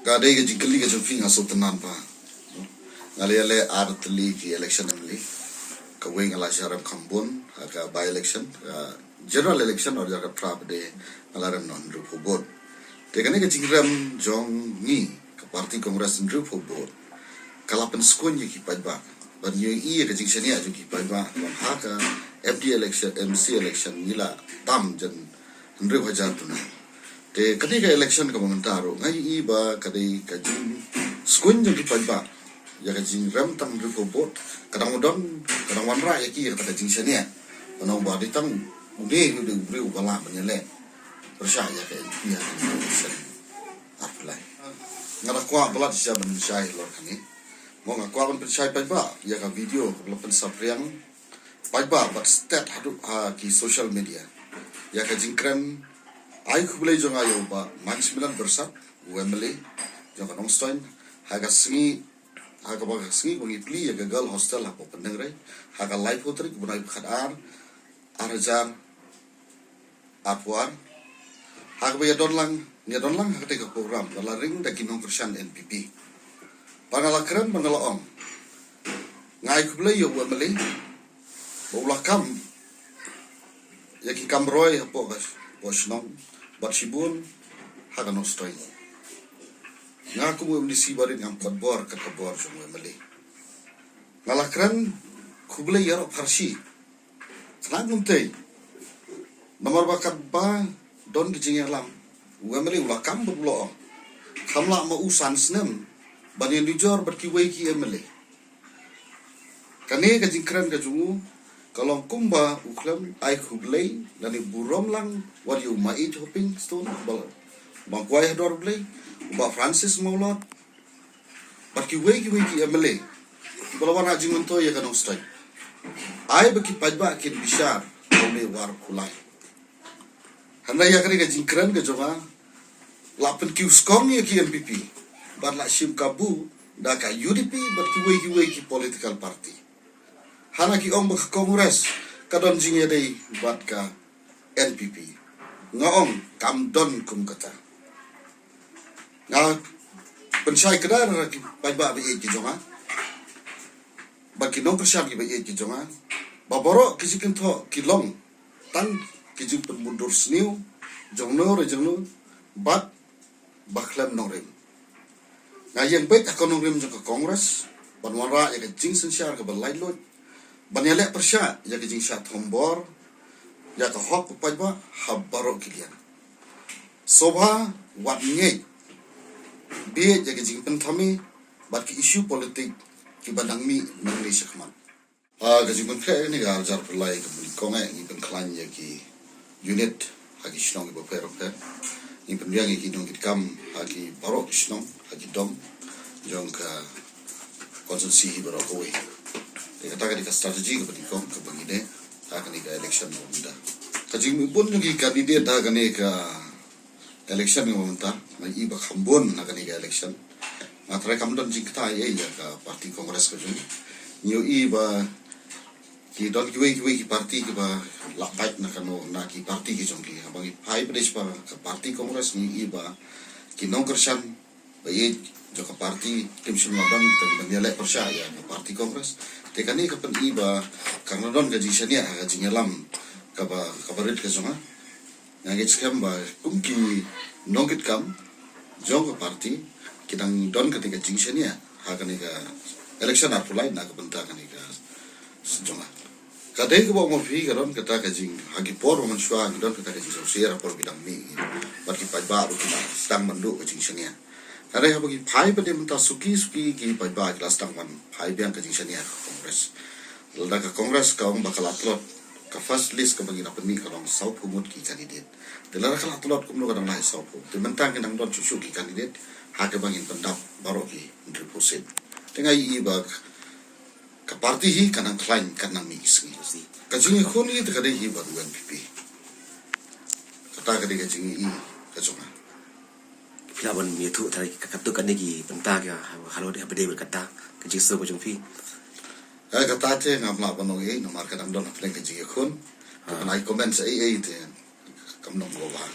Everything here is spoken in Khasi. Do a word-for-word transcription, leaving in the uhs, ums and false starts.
Ka dei ka jingkylli ka jong phi, nga sngewtynnad ba nga la ïaleh ar tylli ki election M L A. Kawei nga la shah rem kham bun ha ka by election, ka general election, ar hajar khatphra pat de nga la rem noh hynriewphew vote. Te kane ka jingrem jong ngi ka party Congress hynriewphew vote ka la pynskhem ïa ki paidbah. Ban ïohi ïa ka jingshaniah jong ki paidbah, ban ha ka M D election, M C election ngi la tam jan hynriew hajar duna. Te kane ka election kaba mynta ruh nga ïohi ba ka dei ka jingskhem jong ki paidbah ïa ka jingrem tang hynriewphew vote. Ka dang don, ka dang wanrah ïa ki ïa kata ka jingshaniah. Ban ong ba dei tang une u dei u briew uba lah ban ïaleh pyrshah ïa ka N P P ha kane ka election arphew lai. Nga da kwah palat shisha ban shai halor kane. Mo nga kwah ban pynshai paidbah ïa ka video kaba la pynsaphriang paidbah bad stet haduh ha ki social media ïa ka jingkren ai khublei jong nga ïa u Bah Manchmillan Byrsat, u M L A jong ka Nongstoiñ, ha ka sngi, ha kaba ka sngi ba ngi plie ïa ka girl hostel hapoh Pyndengrei ha ka laiphew tarik u bnai ba khatar, ar hajar arphew ar. Ha kaba ïa don lang, ïa don lang ha katei ka program ba la ring da ki nongkyrshan N P P. Ba nga la kren, ba nga la ong, nga ai khublei ïa u M L A ba u la kam ïa ki kam roi hapoh ka, hapoh shnong bad shibun ha ka Nongstoiñ. Nga kum u M D C barit ngam kot bor kat ka bor jong u M L A. Nga la kren khublei ïaroh pharshi. Khnang kumtei, namar ba katba don ki jingïalam, u M L A u la kam bad u la ong, kham lah ma u san snem ban ïanujor bad kiwei ki M L A. Kane ka jingkren ka jong u ka long kumba u khlem ai khublei lane burom lang wat ïa u Maieit Hopingstone, ba, ba kwai ha dor Blei, u Bah Francis Mawlot, bad kiwei kiwei ki M L A kiba la wanrah jingmyntoi ïa ka Nongstoiñ. Ai ba ki paidbah kin bishar ha une u ar July. Hynrei ïa kane ka jingkren ka jong nga la pynkiew skong ïa ki N P P bad la shim kabu da ka U D P bad kiwei kiwei ki political party. Hana ki ong ba ka Congress ka don jingïadei bad ka N P P. Nga ong kam don kum kata. Nga pynshai kdar ha ki paidbah ba ïeit ki jong nga bad ki nongkyrshan kiba ïeit ki jong nga ba baroh ki jingkynthoh ki long tang ki jingpynbun dur sniew jong no re jong no bad ba khlem nongrim. Nga ïeng beit ha ka nongrim jong ka Congress ban wanrah ïa ka jingsynshar kaba laitluid ban ïaleh pyrshah ïa ka jingshah thombor ïa ka hok u paidbah ha baroh ki liang. Sngewbha wat ngeit bieit ïa ka jingpynthame bad ki issue politik kiba dang mih nangne shakhmat. Ha ka jingpynkhreh kane ka ar hajar arphew lai ka bun kong eh ngi pynkhlaiñ ïa ki unit ha ki shnong kiba pher pher. Ngi pynbiang ïa ki nongkitkam ha ki baroh ki shnong ha ki dong jong ka constituency hi baroh kawei. Te kata ka dei ka strategy kaba nyngkong kaba ngi dei ha kane ka election ba mynta. Ka jingmihbun jong ki candidate ha kane ka election kaba mynta, nga i ba kham bun ha kane ka election. Nga tharai kam don jingktai ei ïa ka party Congress ka jong ngi. Ngi i ba ki don kiwei kiwei ki party kiba lah pait na kano na ki party ki jong ki. Haba ngi phai bad ba ka party Congress ngi i ba ki nongkyrshan ba ïeit jong ka party kim shym la don tang ban ïaleh pyrshah ïa ka party Congress. Te kane ka pyni ba kan don ka jingshaniah ha ka jingïalam kaba, kaba rit ka jong nga. Nga ngeit skhem ba kum ki nongkitkam jong ka party ki dang don kane ka jingshaniah ha kane ka election arphew lai na ka bynta kane ka jong nga. Ka dei kaba ong ma phi ka don kata ka jing, ha ki por ba mynshuwa ki don kata ka jingsngewsih ha por ba ki dang mih bad ki paidbah ruh ki la sdang ban duh ka jingshaniah. Hynrei haba ki phai pat de mynta suki suki ki paidbah ki la sdang ban phai biang ka jingshaniah ha ka Congress. Lada ka Congress ka ong ba ka la tlot, ka first list kaba ngi la pynmih ka long sawphew ngut ki candidate. Te lada ka la tlot kumno ka dang lai sawphew. Te mynta ngi dang don shuh shuh ki candidate ha kaba ngin pyndap baroh ki hynriewphew seat. Te nga i ba ka party hi kan nang khlaiñ kan nang mih ki sngi. Ka jingïakhun hi te ka dei hi bad u N P P. Kata ka dei ka jingïohi ka jong nga. Phi lah ban ïathuh trai ka katto katne ki bynta ki halor haba dei bad kata ka jingsngew ka jong phi. Eh, kata te ngam lah ban ong ei namar ka dang don hapdeng ka jingïakhun. Te ban ai comment sa ei ei te kam nang go ba.